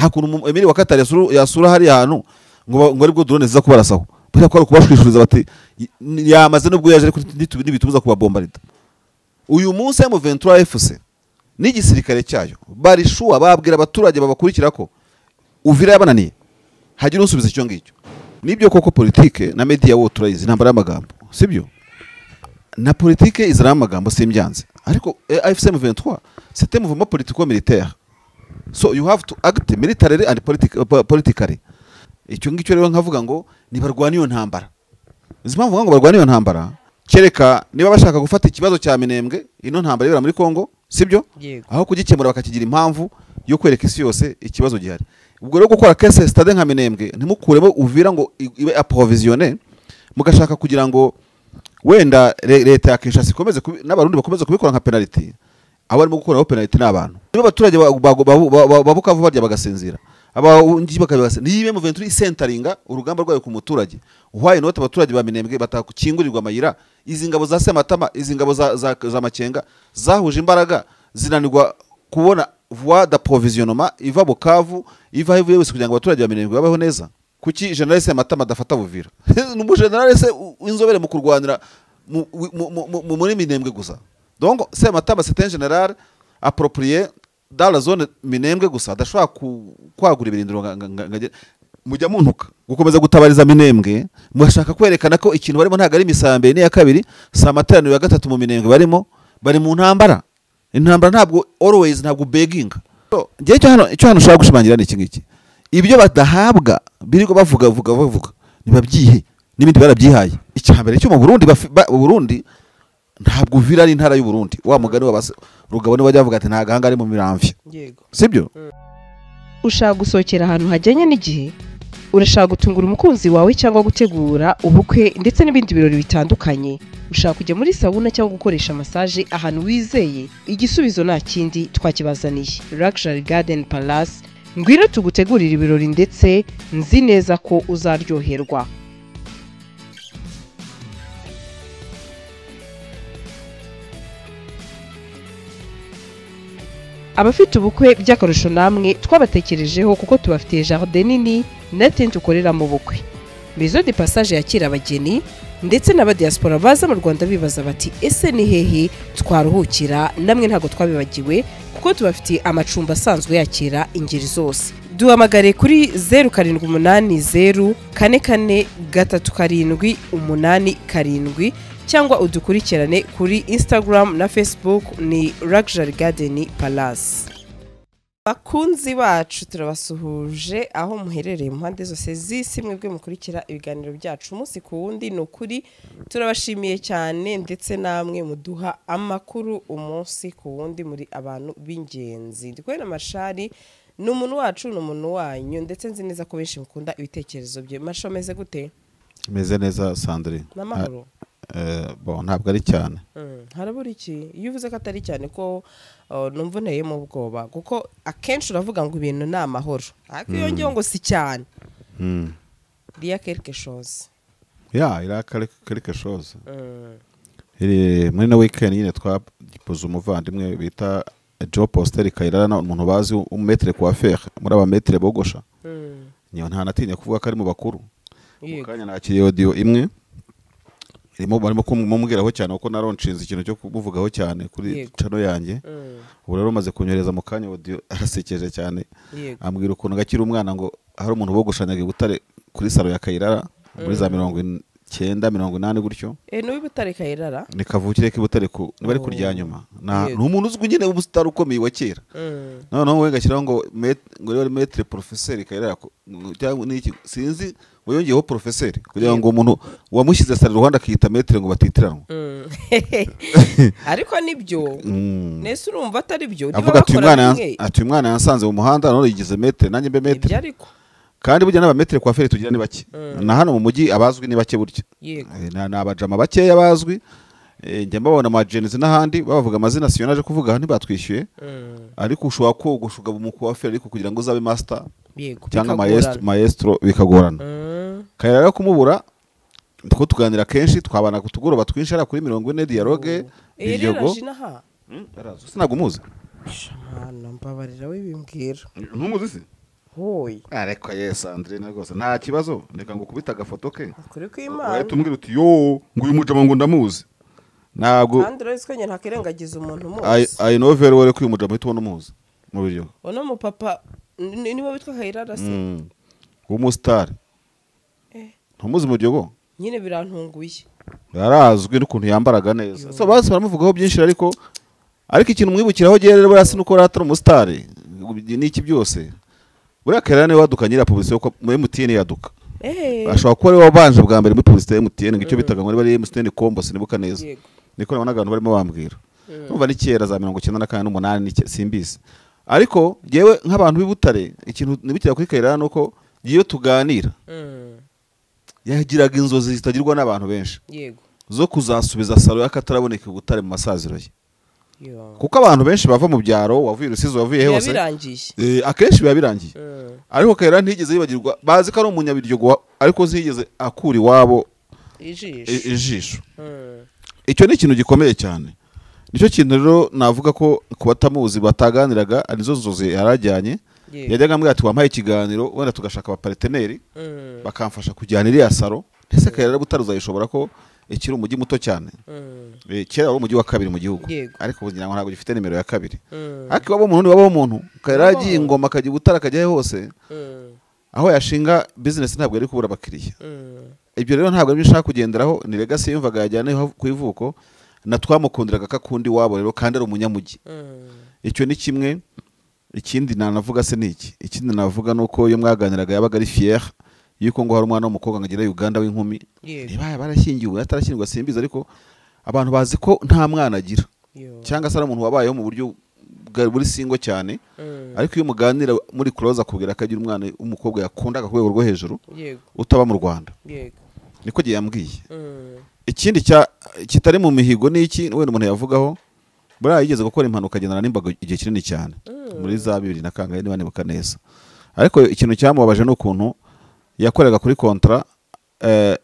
Nta kuntu Emiri wa Qatar yasura hari ahantu ngo aribwo drone ziza kubarasaho. Buriya ko ari kubashwishuriza bati yamaze nubwo yaje ariko ntibitubuza kubabombarida. Uyu munsi M23 FC n'igisirikare cyayo barishuwa babwira abaturage babakurikira ko Uvira yabananiye. Hagira unsubiza icyo ngicyo. Nibyo koko politike na media wo turayizi intambara y'amagambo, sibyo? Na politike izana amagambo simbyanze. Ariko AFC M23 c'était mouvement politico-militaire. So you have to act militarily and politically. Icyo ngicyo rero nkavuga ngo nibarwana iyo ntambara. Izi mpamvu ngo barwana iyo ntambara kereka niba bashaka gufata ikibazo cya Minembwe, ino ntambara ibera muri Kongo, sibyo? Aho kugikemura bakakigira impamvu yo kwereka isi yose ikibazo gihari. Ubwo rero gukora case stade nka Minembwe ntimukuremo Uvira ngo ibe approvisionner, mugashaka kugira ngo wenda leta ya Kinshasa ikomeze n'abarundi bakomeze kubikora nka penalty. Abo barimo gukora penalty n'abantu. Niba abaturage babukavu barya bagasinzira, aba bakabasa niba M23 isentaringa urugamba rwayo ku muturage, why not abaturage ba Minembwe batakingurirwa amayira? Izi ngabo za Sematama, izi ngabo za Makenga zahuje imbaraga zinanirwa kubona voie d'approvisionnement iva Bukavu iva hevu yose kugira ngo abaturage ba Minembwe babeho neza. Kuki General Sematama adafata Buvira? Ni General se inzobere mu kurwanira muri Minembwe gusa. Donc Sematama c'est un général approprié dans la zone Minembwe gusa, adashobora kwagura ibirindiro mujya muntuka gukomeza gutabariza Minembwe. Murashaka kwerekana ko ikintu barimo ntago ari imisambi ni ya kabiri, si amateraniro ya gatatu mu Minembwe barimo, bari mu ntambara. Intambara ntabwo always ntabwo begging. So ngiye icyo hano ushaka gushimangira ni iki ngiki: ibyo badahabwa birirwa bavuga vuga bavuga nibabyihe n'ibindi barabyihaye. Icyambere cyo mu Burundi, Burundi ntabwo Uvira ari intara y'u Burundi. Wa mugani wabase rugabo niwe bavuga ati nta gahanga ari mu miramvya. Yego, sibyo? Ushaka gusohokera ahantu hajyanye n'igihe, urashaka gutungura umukunzi wawe cyangwa gutegura ubukwe ndetse n'ibindi birori bitandukanye, ushaka kujya muri sauna cyangwa gukoresha massage ahantu wizeye, igisubizo nta kindi twakibazaniye. Luxury Garden Palace, ngwino tugutegurira ibirori ndetse nzi neza ko uzaryoherwa. Abafite ubukwe by'akarusho namwe twabatekerejeho kuko tubafitiye jardin nini na tente ukorera mu bukwe. Maison de passage yakira abageni ndetse n'abadiaspora baza mu Rwanda bibaza bati ese ni hehe twaruhukira? Namwe ntago twabibagiwe kuko tubafitiye amacumbi asanzwe yakira ingeri zose. Duhamagare kuri 0780 44 37 87 cyangwa udukurikirane kuri Instagram na Facebook ni Luxury Garden Palace. Bakunzi bacu turabasuhuje aho muherereye mu mpande zose z'isi, mwebwe mukurikira ibiganiro byacu umunsi ku wundi. Ni ukuri turabashimiye cyane ndetse namwe muduha amakuru umunsi ku wundi, muri abantu b'ingenzi. Ndi kumwe na Mashari, ni umuntu wacu, ni umuntu wanyu, ndetse nzi neza ko benshi mukunda ibitekerezo bye. Masho, meze gute? Meze neza Sandrine. N'amahoro? Bon, ntabwo ari cyane. Harabura iki? Iyo uvuze ko atari cyane ko numva nteye mu bwoba, kuko akenshi uravuga ngo ibintu ni amahoro, ariko iyo ngiyo ngo si cyane. Iriya quelque chose. Ya, iriya quelque chose. Muri na weekend nyine twagipoza umuvandimwe bita Joe Poster Kayirana, umuntu bazi umumetre coiffeur muri aba metre bogosha. Niyo nta natinya kuvuga ko ari mu bakuru. Mu kanya nakiriye audio imwe irimo barimo kumubwiraho cyane kuko naronshinze ikintu cyo kumuvugaho cyane kuri channel yanjye. Ubu rero maze kunyohereza mu kanya audio, arasekeje cyane. Ambwira ukuntu gakira umwana ngo hari umuntu bogoshanyaga i Butare kuri salo ya Kayirara muri za 90 80 gutyo. N'uwi Butare Kayirara? Ni kavukire ki Butare ku niba ari kurya nyuma. Ni umuntu uzwi nyine umustar ukomeye wa kera. Noneho we gashyiraho ngo ngo rero maître professeur Kayirara cyangwa niki sinzi, wiyongeyeho professeur kugira ngo umuntu wamushyize salo Rwanda akiyita maître ngo batitiranwa. Ariko nibyo. Nese urumva atari byo. Avuga ati umwana yansanze mu muhanda none yigize maître nanjye mbe maître. Kandi burya n'abametre coiffeur tugira ni bake. Na hano mu mujyi abazwi ni bake burya. Na abajama bakeya bazwi. Njya mbabona ama agency n'ahandi babavuga amazina siyo naje kuvuga ntibatwishyuye. Ariko ushobora kogosha ugaba mu coiffeur ariko kugira ngo uzabe master cyangwa maestro bikagorana. Kayira rero kumubura tuko tuganira kenshi twabana kutugoroba twinshi ara kuri 40 dialogue Biryogo. Sinago muzi. Shamana mbabarira wibimbwira. Ntumuzi se? Hoyi. Ariko ye Sandrine rwose nta kibazo, reka ngo kubita agafoto ke. Kuri kw'Imana. Urahita umbwira uti yo ngo uyu mujama ngo ndamuzi. Ntabwo kandi urazi ko njye ntakirengagiza umuntu muzi. I know very well ko uyu mujama uhita ubona umuzi mu biryo. Uno mupapa niwe witwa Kayirara se? W'umustar. Ntumuzi mu biryogo? Nyine birantunguye. Yarazwi n'ukuntu yambaraga neza. So basi baramuvugaho byinshi ariko ikintu mwibukiraho gihe rero barasi nuko ratari umustar n'iki byose. Buriya Kayirara niwe waduka nyira publicité ko muri MTN yaduka. Ashobora kuba ari wabanje bwa mbere muri publicité ya MTN ngicyo bitaga ngo bari MTN combo sinibuka neza. Niko nabona abantu barimo bambwira. Numva ni kera za 94 8 simbizi. Ariko jewe nk'abantu b'Ibutare ikintu nibukira kuri Kayirara nuko iyo tuganira yagiraga inzozi zitagirwa n'abantu benshi. Yego. Zo kuzasubiza salo y'akataraboneka Butare mu masaziro ye. Kuko abantu benshi bava mu byaro, wavuye Rusizi, wavuye hose. Birangiye. Akenshi biba birangiye. Ariko Kayirara ntigeze yibagirwa, bazi ko ari umunyabiryogo ariko zigeze akura iwabo ijisho. Icyo ni ikintu gikomeye cyane. Nicyo kintu rero navuga ko kubatamuzi bataganiraga arizo nzozi yarajyanye. Yajyaga ambwira ati wampaye ikiganiro wenda tugashaka abaparteneri bakamfasha kujyana iriya salo. Ese Kayirara Butare uzayishobora ko ikiri umujyi muto cyane. Kera wari umujyi wa kabiri mu gihugu, ariko ubu ngira ngo ntabwo gifite nimero ya kabiri. Ariko iwabo umuntu niwabo umuntu Kayirara agiye Ingoma akajya Butare akajya hose, aho yashinga business ntabwo yari kubura abakiriya. Ibyo rero ntabwo ari bishaka kugenderaho, ni legacy yumvaga yajyana ku ivuko na twamukundiraga kakundi wabo rero kandi ari umunyamujyi. Icyo ni kimwe. Ikindi nanavuga se niki? Ikindi navuga nuko iyo mwaganiraga yabaga ari fier yuko ngo hari umwana w'umukobwa ngagira Uganda w'inkumi. Niba barashyingiwe atarashyingirwa simbizi, ariko abantu bazi ko nta mwana agira cyangwa se ari umuntu wabayeho mu buryo buri singo cyane. Ariko iyo muganira muri close akubwira ko agira umwana w'umukobwa yakundaga ku rwego rwo hejuru utaba mu Rwanda. Niko giye yambwiye. Ikindi kitari mu mihigo niki wenda umuntu yavugaho, buriya yigeze gukora impanuka agendana n'imbago igihe kinini cyane muri za 2000 na kangahe niba nibuka neza. Ariko ikintu cyamubabaje ni ukuntu yakoreraga kuri kontra,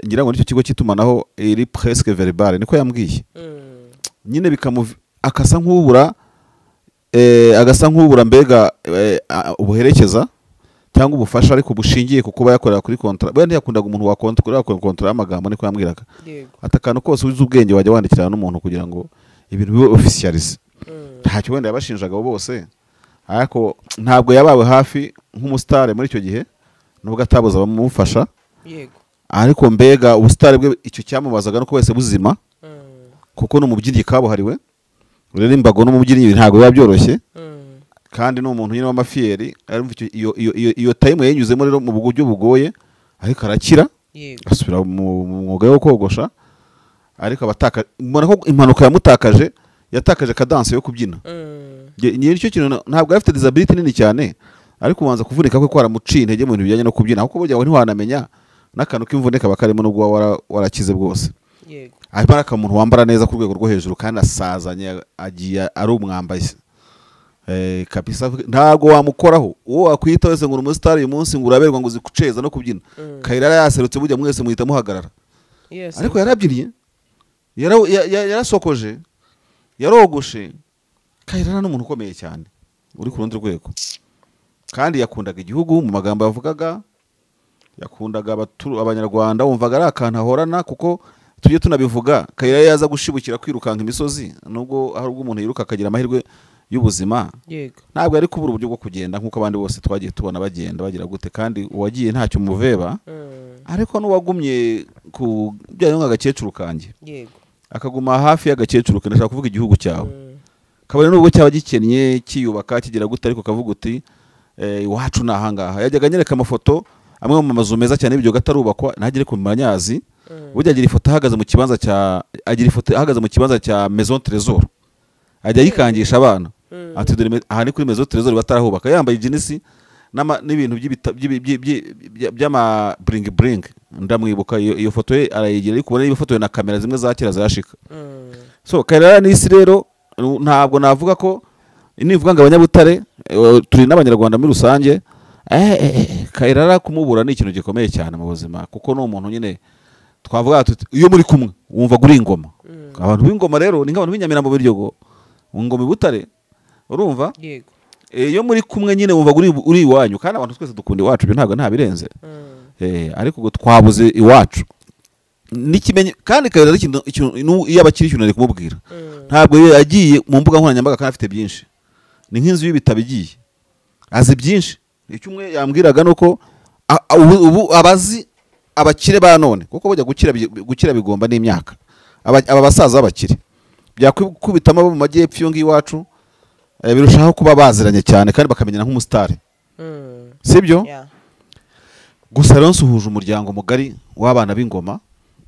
ngira ngo nicyo kigo cy'itumanaho iri presque verbal niko yambwiye. Nyine bikamu akasa nk'ubura agasa nk'ubura mbega ubuherekeza cyangwa ubufasha ariko bushingiye ku kuba yakorera kuri kontra. Buriya ntiyakundaga umuntu wa kontra, kontra y'amagambo niko yambwiraga. Atakano kose uzi ubwenge wajya wandikirana n'umuntu kugira ngo ibintu bibe officialize. Ntacyo wenda yabashinjaga bose, ariko ntabwo yabawe hafi nk'umustar muri icyo gihe nubwo atabuza abamufasha. Yego. Ariko mbega ubustar bwe icyo cyamubazaga nuko wese buzima, kuko no mubyinnyi kabuhariwe rero imbago no mubyinnyi ntabwo biba byoroshye. Kandi no umuntu nyine w'amafiyeri arumva iyo time yenyuzemo rero mu buryo bugoye, ariko arakira asubira mu mwuga wo kogosha. Ariko abataka mbona ko impanuka yamutakaje, yatakaje cadence yo kubyina. Nicyo kintu ntabwo afite disability nini cyane, ariko ubanza kuvunika kwe kwaramuciye intege mu bintu bijyanye no kubyina, kuko burya ntiwanamenya n'akantu k'imvune kaba karimo nubwo warakize bwose. Yego. Ariko ari umuntu wambara neza ku rwego rwo hejuru kandi asazanye agiye ari umwambaye. Kabisa ntabwo wamukoraho. Uwo wakwita wese ngo umustar uyu munsi ngo uraberwa ngo uzikuceza no kubyina. Kayirara yaserutse burya mwese muhita muhagarara. Ariko yarabyiniye, yarasokoje, yarogoshe. Kayirara ni umuntu ukomeye cyane uri ku rundi rwego, kandi yakundaga igihugu mu magambo yavugaga, yakundaga abanyarwanda, wumvaga ari akantu ahorana. Kuko tujye tunabivuga, Kayirara yaza gushibukira kwirukanka imisozi, nubwo hari ubwo umuntu yiruka akagira amahirwe y'ubuzima. Ntabwo yari kubura uburyo bwo kugenda nk'uko abandi bose twagiye tubona bagenda bagira gute, kandi uwagiye ntacyo muveba. Ariko n'uwagumye ku byayo nk'agakecuru kanjye, akaguma hafi y'agakecuru ke, ndashaka kuvuga igihugu cyawe, kabone nubwo cyaba gikennye kiyubaka kigira gute, ariko kavuga uti iwacu ni ahangaha. Yajyaga anyereka amafoto amwe mu mazu meza cyane y'ibyo gatarubakwa, ntagere ku manyazi. Burya agira ifoto ahagaze mu kibanza cya, agira ifoto ahagaze mu kibanza cya Maison Trésor, ajya yikangisha abana ati dore aha ni kuri Maison Trésor batarahubaka, yambaye jinisi n'ibintu by'ama bling bling. Ndamwibuka iyo foto ye arayigira, ariko ubona ifoto na kamera zimwe za kera zashika. So Kayirara n'isi rero ntabwo navuga ko nivuga ngo abanyabutare turi n'abanyarwanda muri rusange, Kayirara kumubura ni ikintu gikomeye cyane mu buzima, kuko ni umuntu nyine twavuga tuti iyo muri kumwe wumva guri ingoma. Abantu b'ingoma rero ni nk'abantu b'inyamirambo biryogo, ingoma Butare urumva. Yego. Iyo muri kumwe nyine wumva uri iwanyu, kandi abantu twese dukunda iwacu, ibyo ntabwo ntabirenze. Ariko ubwo twabuze iwacu n'ikimenyi, kandi kabira ari ikintu iyo abakiri ikintu ari kumubwira. Ntabwo yagiye mu mbuga nkoranyambaga kandi afite byinshi, ni nk'inzu y'ibitabo igiye azi byinshi. Icyo umwe yambwiraga nuko ubu abazi abakire ba none, kuko bajya gukira bigomba n'imyaka. Aba basaza b'abakire byakwikubitamo abo mu majyepfo iyo ngiyo iwacu, birushaho kuba baziranye cyane kandi bakamenyana nk'umusitari, sibyo? Gusa rero nsuhuje umuryango mugari w'abana b'ingoma,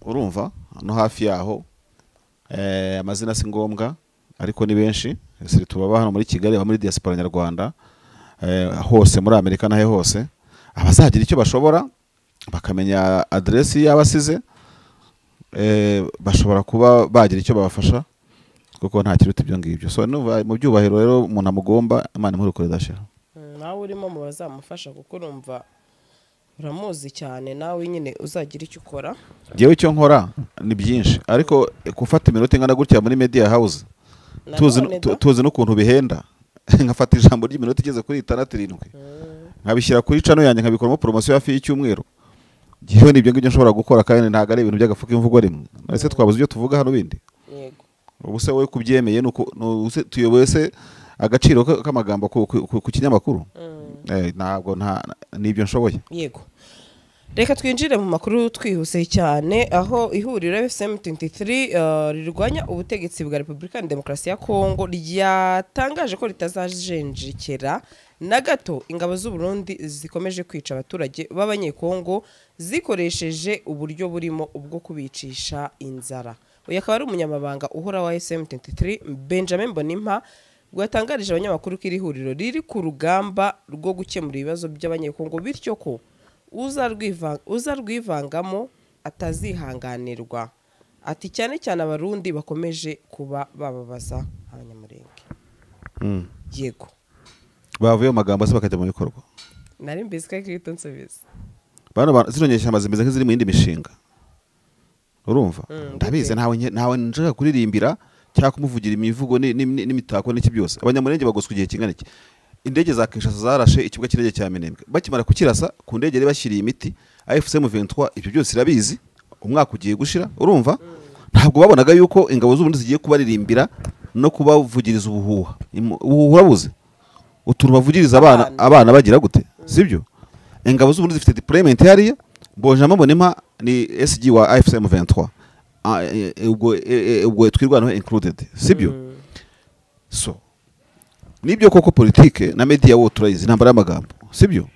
urumva no hafi yaho, amazina si ngombwa ariko ni benshi, tubaba hano muri Kigali, aba muri diaspora nyarwanda, hose muri Amerika nahe hose, abazagira icyo bashobora bakamenya adresi y'abasize, bashobora kuba bagira icyo babafasha, kuko nta kiruta ibyo ngibyo. So mu byubahiro rero umuntu amugomba, Imana imuhe idashira. Nawe urimo mu bazamufasha, kuko urumva uramuzi cyane, nawe nyine uzagira icyo ukora. Ngewe icyo nkora ni byinshi, ariko gufata iminota ingana gutya muri media house, tuzi n'ukuntu bihenda, nkafata ijambo ry'iminota igeze kuri 6 7 nkabishyira kuri channel yanjye, nkabikoramo promotion hafi y'icyumweru. Ngewe nibyo ngibyo nshobora gukora, kandi ntago ari ibintu by'agafuka imvugo rimwe. Ese twabuze ibyo tuvuga hano bindi? Yego. Ubu se wowe kubyemeye nuko tuyoboye se agaciro k'amagambo ku kinyamakuru? Ntabwo nibyo nshoboye. Yego. Reka twinjire mu makuru twihuse cyane, aho ihuriro FCM23 rirwanya ubutegetsi bwa Repubulika ya Demokarasi ya Kongo ryatangaje ko ritazajenjekera na gato ingabo z'u Burundi zikomeje kwica abaturage b'abanyekongo zikoresheje uburyo burimo ubwo kubicisha inzara. Uyu akaba ari umunyamabanga uhora wa FCM23 Benjamin Mbonimpa, rwatangarije abanyamakuru ko iri huriro riri ku rugamba rwo gukemura ibibazo by'abanyekongo, bityo ko uzarwivangamo atazihanganirwa. Ati cyane cyane abarundi bakomeje kuba bababaza abanyamurenge. Yego. Bavuye mu magambo se bakajya mu bikorwa. Nari mbisika kwito nsubiza. Bano zino nyeshyamba zimeze nk'iziri mu yindi mishinga. Urumva? Ndabizi ntawe nshaka kuririmbira cyangwa kumuvugira imivugo n'imitako n'iki byose. Abanyamurenge bagoswe igihe kingana iki? Indege za Kinshasa zarashe ikibuga cy'indege cya Minembwe. Bakimara kukirasa ku ndege yari bashyiriye imiti AFC M23, ibyo byose irabizi, umwaka ugiye gushira, urumva? Ntabwo babonaga yuko ingabo z'u Burundi zigiye kubaririmbira no kubavugiriza ubuhuha. Ubuhuha urabuze. Utuntu bavugiriza abana bagira gute? Sibyo? Ingabo z'u Burundi zifite deployment hariya. Benjamin Mbonimpa ni SG wa AFC M23. Ubwo twirwanaho included, sibyo? So nibyo koko politike na media wo turayizi intambara y'amagambo, sibyo?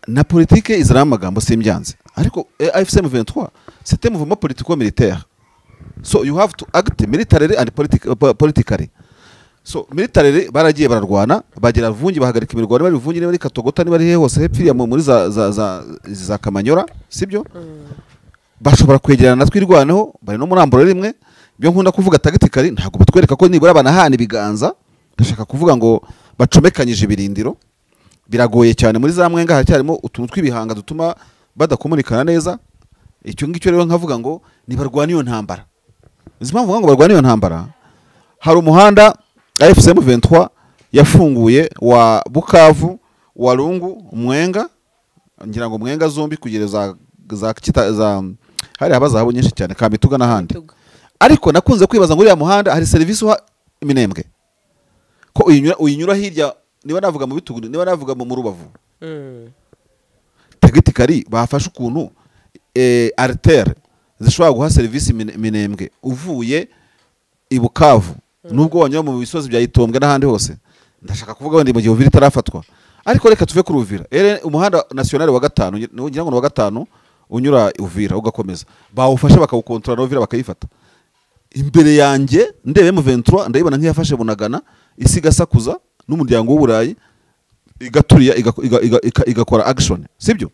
Na politike izana amagambo simbyanze, ariko AFC M23 c'était mouvement politico militaire, so you have to act militarily and politically. So militarily baragiye bararwana bagera Vungi, bahagarika imirwano, bari Vungi bari Katogota, bari he hose hepfiriya muri za Kamanyora, sibyo? Bashobora kwegerana natwe irwanaho, bari no muramburo rimwe. Ibyo nkunda kuvuga tactically, ntabwo batwereka ko nibura banahana ibiganza. Ndashaka kuvuga ngo bacomekanyije ibirindiro, biragoye cyane muri za Mwenga haracyarimo utuntu tw'ibihanga dutuma badakomunikana neza. Icyo ngicyo rero nkavuga ngo nibarwana iyo ntambara. Uzi impamvu ngo barwana iyo ntambara? Hari umuhanda AFC M23 yafunguye wa Bukavu, wa Rungu, Mwenga, ngira ngo Mwenga zombi kugera za hari abazahabu nyinshi cyane Kamituga n'ahandi. Ariko nakunze kwibaza ngo uriya muhanda hari service wa Minembwe ko uyinyura hirya, niba navuga mu bitugu, niba navuga mu Rubavu. Tactically bafashe ukuntu artère zishobora guha service Minembwe uvuye i Bukavu, nubwo wanyura mu bisozi bya Itombwe n'ahandi hose. Ndashaka kuvuga wenda mu gihe Uvira itarafatwa, ariko reka tuve kuri Uvira. Umuhanda national wa 5, ngira ngo ni wa 5 unyura Uvira ugakomeza, bawufashe bakawukontrola Uvira bakayifata. Imbere yanjye ndebe M23 ndayibona nk'iyafashe Bunagana, isiga sakuza n'umuryango w'Uburayi, igaturiya igakora action, sibyo?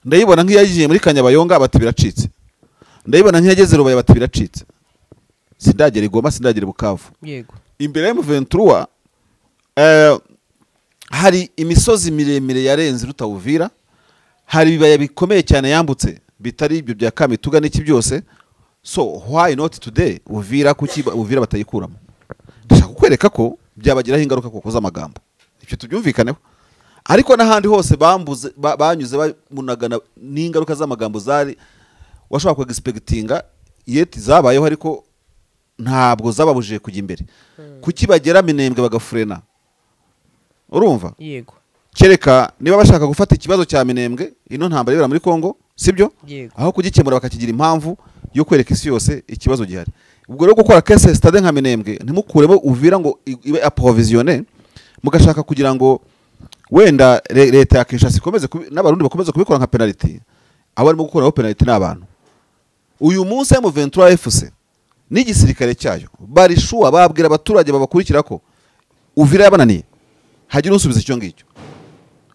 Ndayibona nk'iyagiye muri Kanyabayonga bati biracitse, ndayibona nk'iyageze Rubaye bati biracitse. Sindagera Igoma, sindagera Bukavu. Yego. Imbere ya M23 hari imisozi miremire yarenze iruta Uvira, hari ibibaya bikomeye cyane yambutse bitari ibyo bya Kamituga n'iki byose. So why not today Uvira, kuki Uvira batayikuramo? Ndashaka kukwereka ko Byabagiraho ingaruka kuko z'amagambo, ibyo tubyumvikaneho. Ariko n'ahandi hose bambuze banyuze bamunagana n'ingaruka z'amagambo zari washobora kwexpectinga yeti zabayeho, ariko ntabwo zababujije kujya imbere. Kuki bagera Minembwe bagafurena? Urumva? Yego. Kereka niba bashaka gufata ikibazo cya Minembwe, ino ntambara ibera muri Kongo, sibyo? Yego. Aho kugikemura bakakigira impamvu yo kwereka isi yose ikibazo gihari. Ubwo rero gukora case stade nka Minembwe, ntimukuremo Uvira ngo ibe approvisionné, mugashaka kugira ngo wenda leta ya Kinshasa ikomeze n'abarundi bakomeze kubikora nka penalty. Abo barimo gukoraho penalty n'abantu. Uyu munsi M23 FC n'igisirikare cyayo barishuwa babwira abaturage babakurikira ko Uvira yabananiye. Hagira unsubiza icyo ngicyo.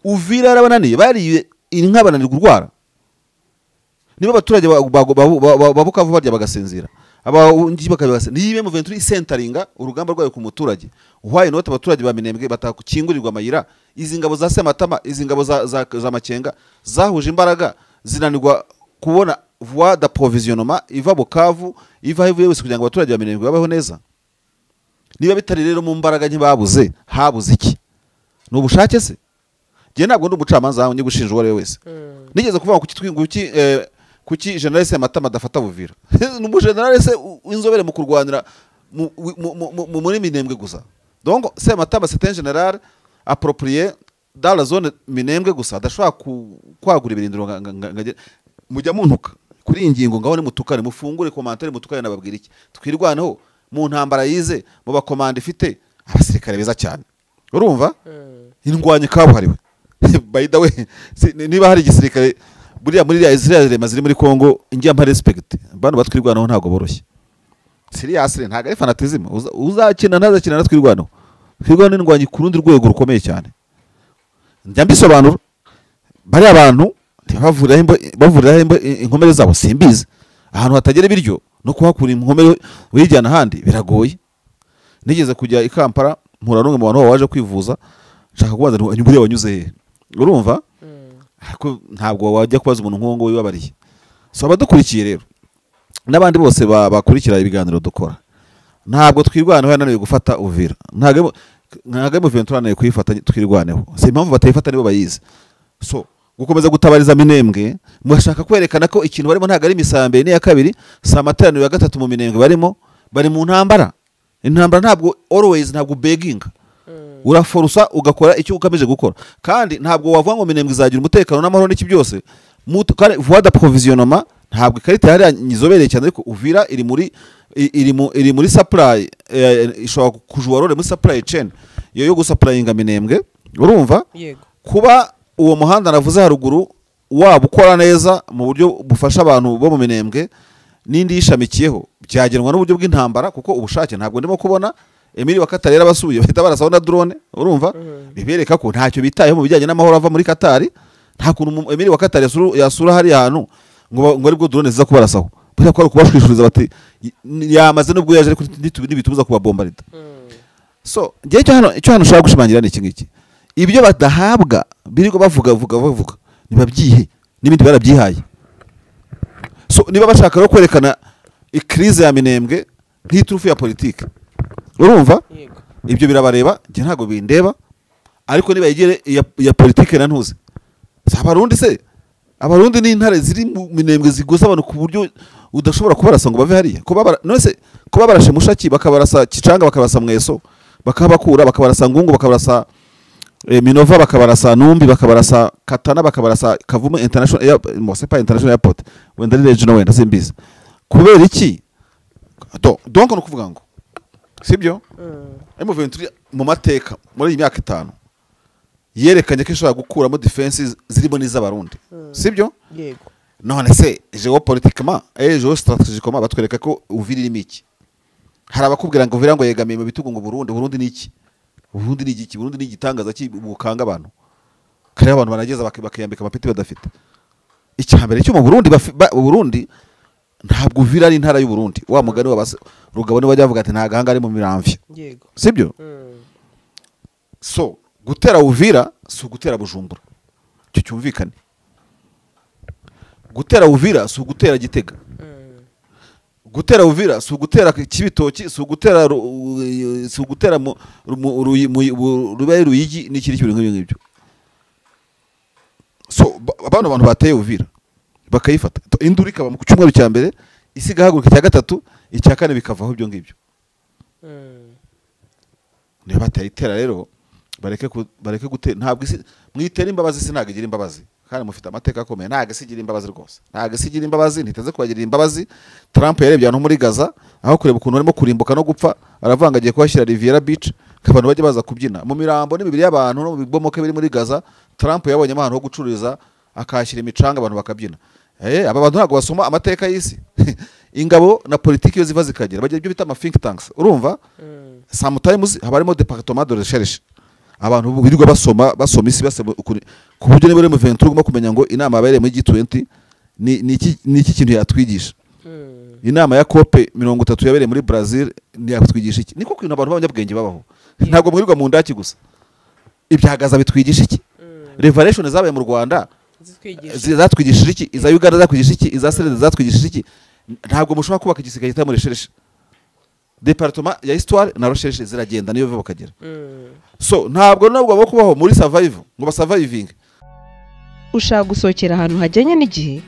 Uvira yarabananiye, bariye inka bananirwa urwara. Niba abaturage babukavu barya bagasinzira, abungi bakabibasa, niba M23 isentaringa urugamba rwayo ku muturage, why not abaturage ba Minembwe batakingurirwa amayira? Izi ngabo za Sematama, izi ngabo za Makenga zahuje imbaraga zinanirwa kubona voie d'approvisionnement iva Bukavu, iva aho ivuye wese, kugira ngo abaturage ba Minembwe babeho neza. Niba bitari rero mu mbaraga ntibabuze, habuze iki? Ni ubushake se? Njye ntabwo ndi umucamanza njye gushinja uwo ari we wese. Nigeze kuvuga kuki kuki General Sematama adafata Buvira. Ni umugeneral se w'inzobere mu kurwanira muri Minembwe gusa. Donc Sematama c'est un général approprié dans la zone Minembwe gusa, adashobora kwagura ibirindiro. Mujya muntuka kuri iyi ngingo, ngaho nimutukane, mufungure commentaire mutukane, nababwira iki? Twirwaneho mu ntambara yize mu bakomanda ifite abasirikare beza cyane, urumva, indwanyi kabuhariwe. By the way, niba hari igisirikare buriya muri iriya ziriya rema ziri muri Congo ingiye mpa respect, bano batwirwanaho ntabwo boroshye. Seriously, ntabwo ari fanatism. Uzakina ntazakina na Twirwanaho, Twirwanaho n'indwanyi ku rundi rwego rukomeye cyane. Njya mbisobanura, bariya abantu ntibavuriraho inkomere zabo, simbizi. Ahantu hatagera ibiryo no kuhakura inkomere uyijyana ahandi biragoye. Nigeze kujya i Kampala mpura n'umwe mu bantu waje kwivuza, nshaka kubaza nti buriya wanyuze hehe? Urumva, ariko ntabwo wajya kubaza umuntu nk'uwo nguwo wibabariye. So abadukurikiye rero n'abandi bose bakurikira ibiganiro dukora, ntabwo Twirwaneho yananiwe gufata Uvira, ntabwo M23 yananiwe kuyifata Twirwaneho. Si impamvu batayifata nibo bayizi. So gukomeza gutabariza Minembwe murashaka kwerekana ko ikintu barimo ntabwo ari misa ya mbere n'iya kabiri, si amateraniro ya gatatu mu Minembwe barimo, bari mu ntambara. Intambara ntabwo always, ntabwo beginga, uraforusa ugakora icyo ugamije gukora. Kandi ntabwo wavuga ngo Minembwe izagira umutekano n'amahoro n'iki byose. Kandi voie d'approvisionnement ntabwo ikarita hariya nyizobereye cyane, ariko Uvira iri muri supply, ishobora kujura role muri supply chain iyo yo gusupplyinga Minembwe, urumva? Yego. Kuba uwo muhanda navuze haruguru waba ukora neza mu buryo bufasha abantu bo mu Minembwe n'indi yishamikiyeho, byagenwa n'uburyo bw'intambara, kuko ubushake ntabwo ndimo kubona. Emir wa Qatar yarabasuye, bahita barasaho na drone, urumva, bibereka ko ntacyo bitayeho mu bijyanye n'amahoro ava muri Qatar. Nta kuntu Emir wa Qatar yasura hariya hantu ngo aribwo drone ziza kubarasaho. Buriya ko ari ukubashwishuriza bati yamaze nubwo yaje, ariko ntibitubuza kubabombarida. So njye icyo hano ushaka gushimangira ni iki ngiki: ibyo badahabwa birirwa bavuga vuga bavuga nibabyihe, n'ibindi barabyihaye. So niba bashaka rero kwerekana icrise ya Minembwe nk'iturufu ya politike, urumva, Yego. ibyo birabareba, njye ntabwo bindeba. Ariko niba yigere iya politike na ntuze si Abarundi se? Abarundi ni intare ziri mu Minembwe zigoza abantu ku buryo udashobora kubarasa ngo bave hariya. None se kuba barashe Mushaki, bakabarasa Kicanga, bakabarasa Mweso, bakabakura, bakabarasa Ngungu, bakabarasa Minova, bakabarasa Numbi, bakabarasa Katana, bakabarasa Kavumu International Air, mo c'est pas international airport, wenda ari regional, wenda simbizi, kubera iki? Donc no kuvuga ngo sibyo, M23 mu mateka muri iyi myaka 5 yerekanye ko ishobora gukuramo defenses zirimo n'iz'Abarundi, sibyo? Yego. None se géopolitiquement et géostratégiquement batwereka ko Uvira irimo iki? Hari abakubwira ngo Uvira ngo yegamiye mu bitugu ngo Burundi. Burundi ni iki? Burundi ni igiki? Burundi ni igitangaza bukanga abantu kare, abantu barageza bakiyambika amapeti badafite. Icya mbere cyo mu Burundi, Burundi ntabwo Uvira ari intara y'u Burundi. Wa mugani wa Rugabo niwe bajya bavuga ati nta gahanga ari mu miramvya, sibyo? So gutera Uvira si ugutera Bujumbura, icyo cyumvikane. Gutera Uvira si ugutera Gitega. Gutera Uvira si ugutera Kibitoki, si ugutera Rubaya, Ruyigi n'ikindi kintu nk'ibyo ngibyo. So bano bantu bateye Uvira bakayifata, induru ikaba mu cyumweru cya mbere, isi igahaguruka icya gatatu, icya kane bikavaho ibyo ngibyo. Niba batayitera rero bareke gutera, ntabwo isi mwitera imbabazi, isi ntabwo igira imbabazi, kandi mufite amateka akomeye, ntabwo isi igira imbabazi rwose, ntabwo isi igira imbabazi, ntiteze kubagirira imbabazi. Trump yarebye ahantu muri Gaza, aho kureba ukuntu barimo kurimbuka no gupfa, aravanga agiye kuhashyira Riviera Beach, abantu bajye baza kubyina mu mirambo n'imibiri y'abantu no mu bibomoke biri muri Gaza. Trump yabonyemo ahantu ho gucururiza, akahashyira imicanga abantu bakabyina. Aba bantu ntabwo basoma amateka y'isi. Ingabo na politiki iyo ziva zikagera bagira ibyo bita ama think tanks, urumva? Sometimes haba harimo département de recherche, abantu birirwa basoma isi, basoma ku buryo niba uri mu 23 ugomba kumenya ngo inama yabereye muri G20 ni iki kintu yatwigisha, inama ya COP 30 yabereye muri Brazil yatwigisha iki. Niko kwintu abantu b'abanyabwenge babaho, ntabwo mwirirwa mu ndaki gusa. Ibya Gaza bitwigisha iki? Revolution zabaye mu Rwanda zatwigishije iki? Iza Uganda zatwigishije iki? Iza Senegal zatwigishije iki? Ntabwo mushobora kubaka igisirikare kitari muri recherche. Département ya histoire na recherche ziragenda niyo biva bakagera. So ntabwo nabwo bo kubaho muri survive ngo basurviving. Ushaka gusohokera ahantu hajyanye n'igihe,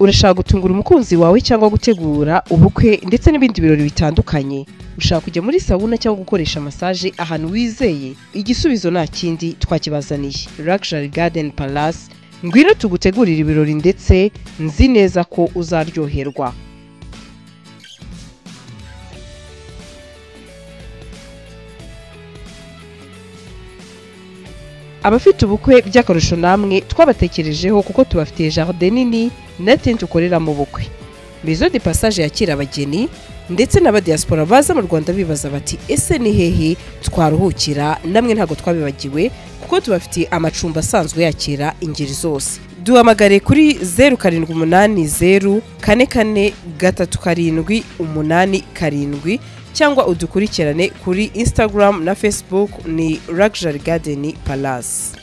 urashaka gutungura umukunzi wawe cyangwa gutegura ubukwe ndetse n'ibindi birori bitandukanye, ushaka kujya muri sauna cyangwa gukoresha massage ahantu wizeye, igisubizo nta kindi twakibazaniye. Luxury Garden Palace, ngwino tugutegurira ibirori ndetse nzi neza ko uzaryoherwa. Abafite ubukwe by'akarusho namwe twabatekerejeho kuko tubafitiye jardin nini na tente ukorera mu bukwe. Maison de passage yakira abageni ndetse n'abadiaspora baza mu Rwanda bibaza bati ese ni hehe twaruhukira, namwe ntabwo twabibagiwe kuko tubafitiye amacumbi asanzwe yakira ingeri zose. Duhamagare kuri 0780 44 37 87 cyangwa udukurikirane kuri Instagram na Facebook ni Luxury Garden Palace.